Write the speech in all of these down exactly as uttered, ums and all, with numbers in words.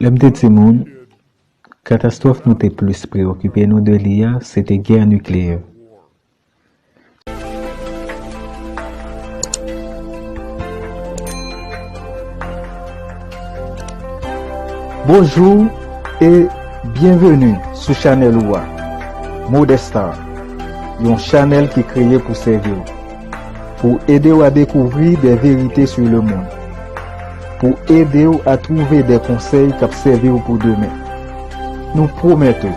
Lè m te timoun, katastwòf nou te plis preyokipe nou de li a, se te gè nikleyè. Bonjou e byenveni sou chanèl ou a, Modestar, yon chanèl ki kreye pou sèvi w, pou ede w a dekouvri de verite sou lemonn, pou ede w a twouve de konsèy k ap sèvi w pou demen. Nou pwomèt ou,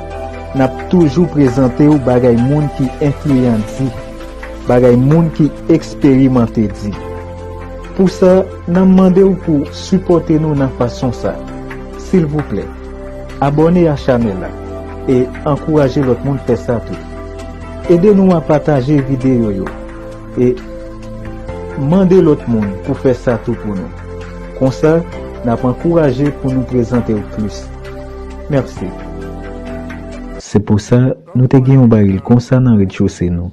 n ap toujou prezante w bagay moun ki enfliyan di, bagay moun ki eksperimante di. Pou sa, n ap mande w pou sipòte nou nan fason sa. Silvouplè, abòne a chanèl la e ankouraje lòt moun fè sa tou. Ede nou a pataje videyo yo e mande lòt moun pou fè sa tou pou nou. Konsa, n ap ankouraje pou nou prezante w plis. Mèsi. Se pou sa, nou te gen yon baril konsa nan rez-de-chaussée nou,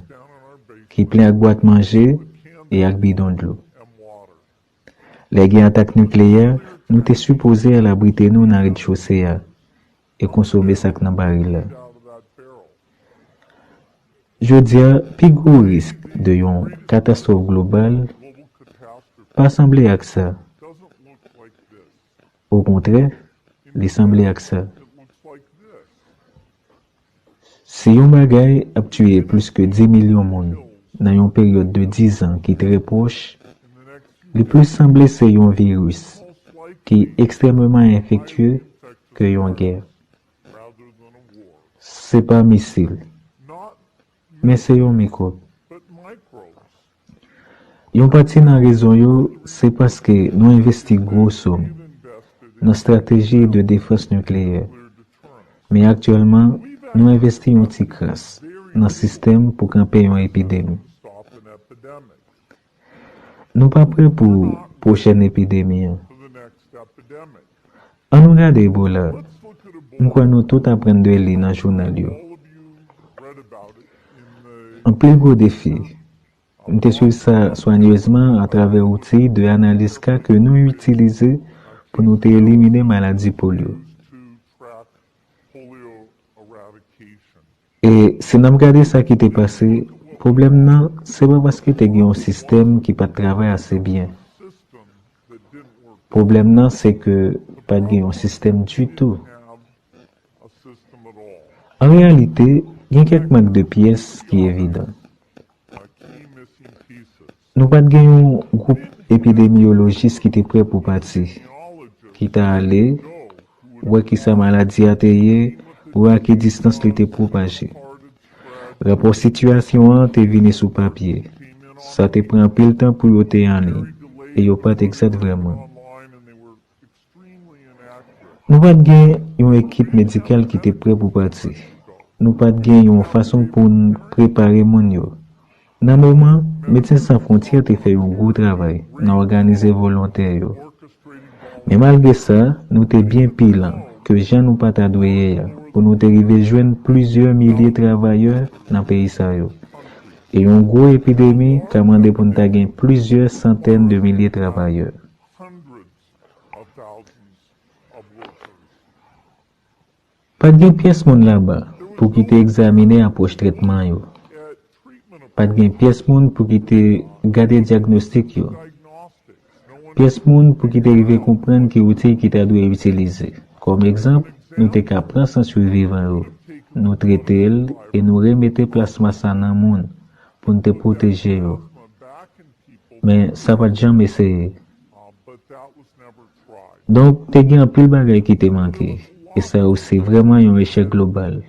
ki plen ak bwat manje e ak bidon dlo. Lè gen atak nikleyè, nou te sipoze al abrite nou nan rez-de-chaussée a e konsome sa k nan baril la. Jodi a, pi gwo risk de yon katastwòf global pa sanble ak sa. Okontrè, li sanble ak sa. Si yon bagay ap tiye plis ke dis milyon moun nan yon peryòd de dis an ki trè pwòch, li plis sanble se yon viris ki ekstrèmeman enfektye ke yon gè. Se pa misil, men se yon mikwòb. Yon pati nan rezon yo, se paske nou envesti gwo sòm nan estrateji de defans nikleyè. Men aktyèlman, nou envesti yon ti kras nan sistèm pou kanpe yon epidemi. Nou pa prè pou pwochèn epidemi an. Ann nou gade Ebola. M kwè nou tout aprann de li nan jounal yo. Anpil gwo defi. M te swiv sa swanyezman atravè outi de analiz ka ke nou itilize pou nou te elimine maladi polyo. E si n ap gade sa ki te pase, pwoblèm nan se pa paske te gen yon sistèm ki pa t travay ase byen. Pwoblèm nan se ke pa t gen yon sistèm ditou. An reyalite, gen kèk mank de pyès ki evidan. Nou pa t gen yon gwoup epidemiyolojis ki te prè pou pati, ki ta ale wè kisa maladi a te ye, wè a ki distans li te pwopaje. Rapò sitiyasyon an te vini sou papye. Sa te pran anpil tan pou yo te an li, e yo pa t egzat vrèman. Nou pa t gen yon ekip medikal ki te prè pou pati. Nou pa t gen yon fason pou n prepare moun yo. Nan moman, Medsen San Fwontyè te fè yon gwo travay nan òganize volontè yo. Men malgre sa, nou te byen pi lan ke jan nou pa ta dwe ye a, pou nou te rive jwenn plizyè milye travayè nan peyi sa yo. E yon gwo epidemi ka mande pou n ta gen plizyè santèn de milye travayè. Pa t gen pyès moun laba pou ki te egzamine apwòch trètman yo. Pa t gen pyès moun pou ki te gade dyagnostik yo. Pyès moun pou ki te rive konprann ki outi ki ta dwe itilize. Kòm egzanp, nou te ka pran san swivivan yo, nou trete l e nou remete plasma sa nan moun pou n te pwoteje yo. Men sa pa t janm eseye. Donk, te gen anpil bagay ki te manke, e sa yo se vrèman yon echèk global.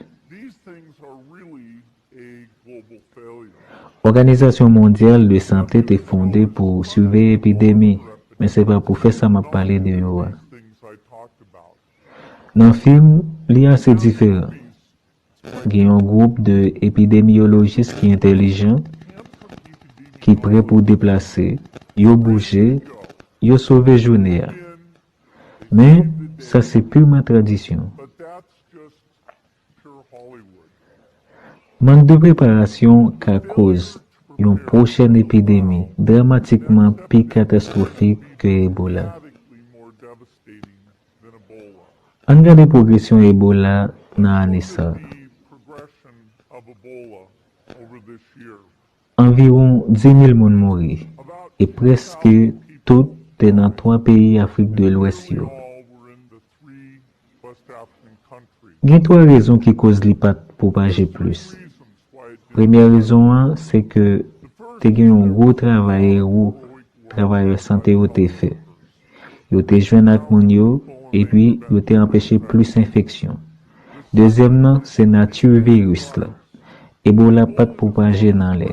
Òganizasyon Mondyal de Sante te fonde pou siveye epidemi, men se pa pou fè sa m ap pale de yo a. Nan fim, li ase diferan. Gen yon gwoup de epidemiyolojis ki entèlijan, ki prè pou deplase, yo bouje, yo sove jounen an. Men, sa se piman tradisyon. Mank de preparasyon ka koz yon pwochèn epidemi dramatikman pi katastwofik ke Ebola. Ann gade pwogresyon Ebola nan ane sa a. Anviwon dis mil moun mouri, e prèske tout te nan twa peyi Afrik de Lwès yo. Gen twa rezon ki koz li pa t pwopaje plis. Premyè rezon an, se ke te gen yon gwo travay ewo travayè sante yo te fè. Yo te jwenn ak moun yo, epi yo te anpeche plis enfeksyon. Dezyèm nan, se nati viris la. Ebola pa t pwopaje nan lè.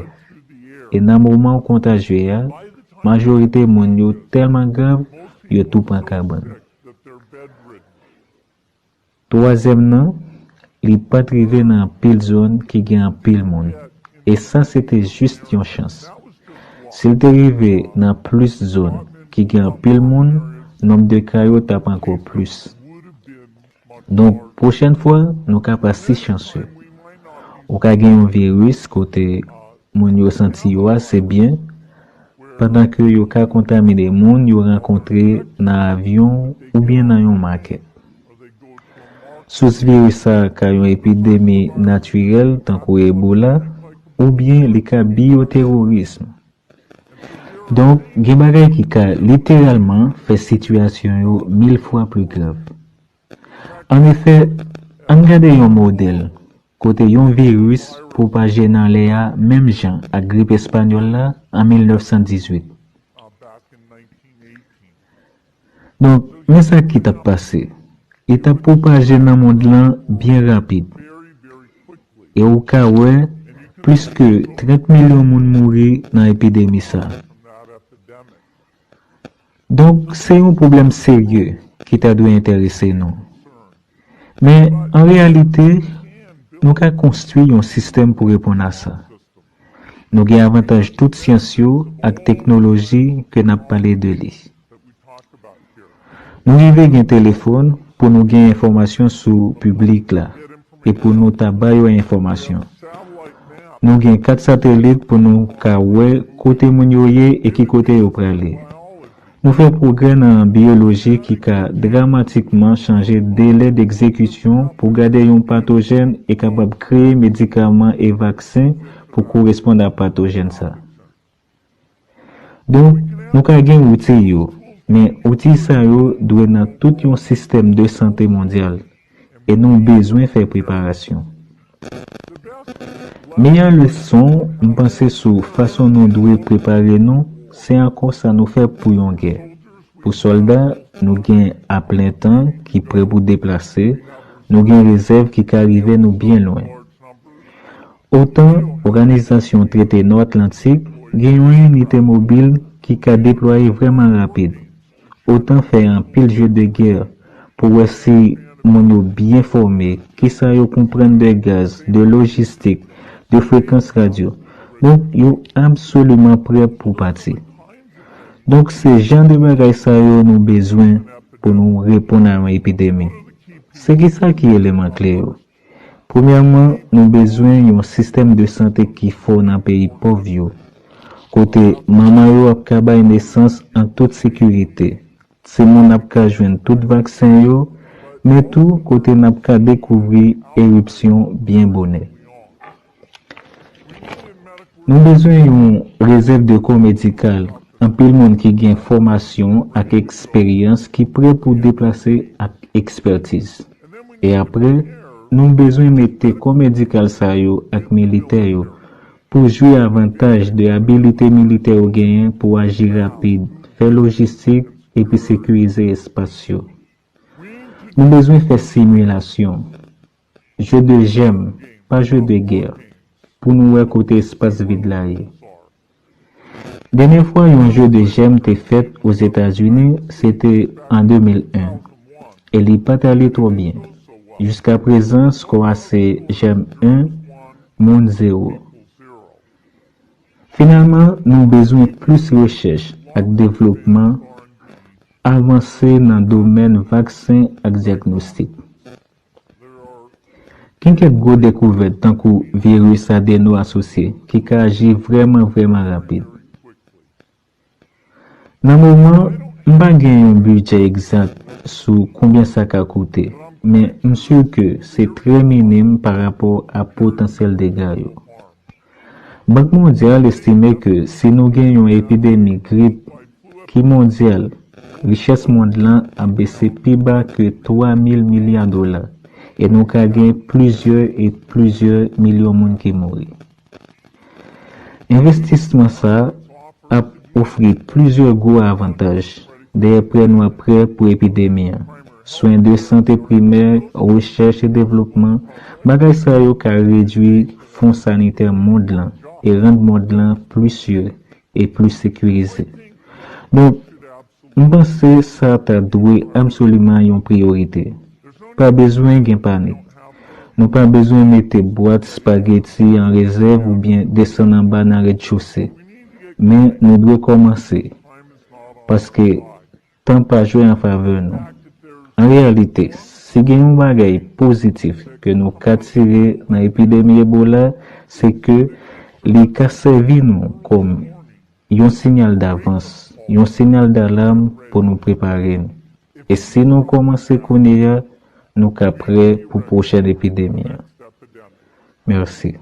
E nan moman kontajye a, majorite moun yo tèlman grav, yo tou pran kabann. Twazyèm nan, li pa t rive nan anpil zòn ki gen anpil moun. E sa se te jis yon chans. Si l te rive nan plis zòn ki gen anpil moun, nonb de ka yo t ap ankò plis. Donk, pwochèn fwa, nou ka pa si chanse. Ou ka gen yon viris kote moun yo santi yo ase byen, pandan ke yo ka kontamine moun yo rankontre nan avyon oubyen nan yon makèt. Sous viris sa a ka yon epidemi natirèl, tankou Ebola, oubyen li ka biyoteworism. Donk, gen bagay ki ka literalman fè sitiyasyon yo mil fwa pli grav. Annefè, ann gade yon modèl kote yon viris pwopaje nan lè a menm jan ak grip espanyòl la an mil nèf san dizuit. Donk, men sa ki t ap pase. Li t ap pwopaje nan mond lan byen rapid. E ou ka wè, plis ke trant milyon moun mouri nan epidemi sa a. Donk, se yon pwoblèm serye ki ta dwe enterese nou. Men, an reyalite, nou ka konstwi yon sistèm pou reponn a sa. Nou gen avantaj tout syans yo ak teknoloji ke n ap pale de li. Nou rive gen telefòn pou nou gen enfòmasyon sou piblik la e pou nou ta ba yo enfòmasyon. Nou gen kat satelit pou nou ka wè kote moun yo ye e ki kote yo prale. Nou fè pwogrè nan biyoloji ki ka dramatikman chanje delè degzekisyon pou gade yon patojèn e kapab kreye medikaman e vaksen pou koresponn a patojèn sa. Donk, nou ka gen outi yo, men outi sa yo dwe nan tout yon sistèm de sante mondyal, e nou bezwen fè preparasyon. Meyè leson, m panse, sou fason nou dwe prepare nou, se ankò sa nou fè pou yon gè. Pou sòlda, nou gen aplentan ki prè pou deplase, nou gen rezèv ki ka rive nou byen lwen. OTAN, Òganizasyon Trete Nò Atlantik, gen yon inite mobil ki ka deplwaye vrèman rapid. OTAN fè anpil je de gè pou wè si moun yo byen fòme, kisa yo konprann de gaz, de lojistik, de frekans radyo. Donk, yo absoliman prè pou pati. Donk, se jan de bagay sa yo nou bezwen pou nou reponn a yon epidemi. Se kisa ki eleman kle yo? Premyèman, nou bezwen yon sistèm de sante ki fò nan peyi pòv yo, kote manman yo ap ka bay nesans an tout sekirite, timoun ap ka jwenn tout vaksen yo, men tou kote n ap ka dekouvri eripsyon byen bonè. Nou bezwen yon rezèv de kò medikal, anpil moun ki gen fòmasyon ak eksperyans ki prè pou deplase ak ekspètiz. E apre, nou bezwen mete kò medikal sa yo ak militè yo pou jwi avantaj de abilite militè yo genyen pou aji rapid, fè lojistik epi sekirize espas yo. Nou bezwen fè similasyon. Je de jèm, pa je de gè, pou nou wè kote espas vid la ye. Dènye fwa yon je de jèm te fèt Ozetazini, se te an de mil en, e li pa t ale twò byen. Jiskaprezan, skò a se jèm en, moun zewo. Finalman, nou bezwen plis rechèch ak devlopman avanse nan domèn vaksen ak dyagnostik. Gen kèk gwo dekouvèt tankou viris adeno asosye ki ka aji vrèman, vrèman rapid. Nan moman, m pa gen yon bidjè egzak sou konbyen sa ka koute, men m si ke se trè minim pa rapò a potansyèl dega yo. Bank Mondyal estime ke si nou gen yon epidemi grip ki mondyal, richès mond lan ap bese pi ba ke twa mil milya dola, e nou ka gen plizyè e plizyè milyon moun ki mouri. Envestisman sa a ap ofri plizyè gwo avantaj dèyè prè nou ap prè pou epidemi an. Swen de sante primè, rechèch e devlopman, bagay sa yo ka redui fon sanitè mond lan e rann mond lan pli si e pli sekirize. Donk, m panse sa ta dwe absoliman yon priyorite. Pa bezwen gen panik. Nou pa bezwen mete bwat espageti an rezèv oubyen desann anba nan rèdchose. Men nou dwe kòmanse. Paske tan pa jwe an favè nou. An reyalite, si gen yon bagay pozitif ke nou ka tire nan epidemi Ebola, se ke li ka sèvi nou kòm yon siyal davans, yon siyal dalam pou nou prepare n. E si nou kòmanse kounye a, nou ka prè pou pwochèn epidemi an. Mèsi.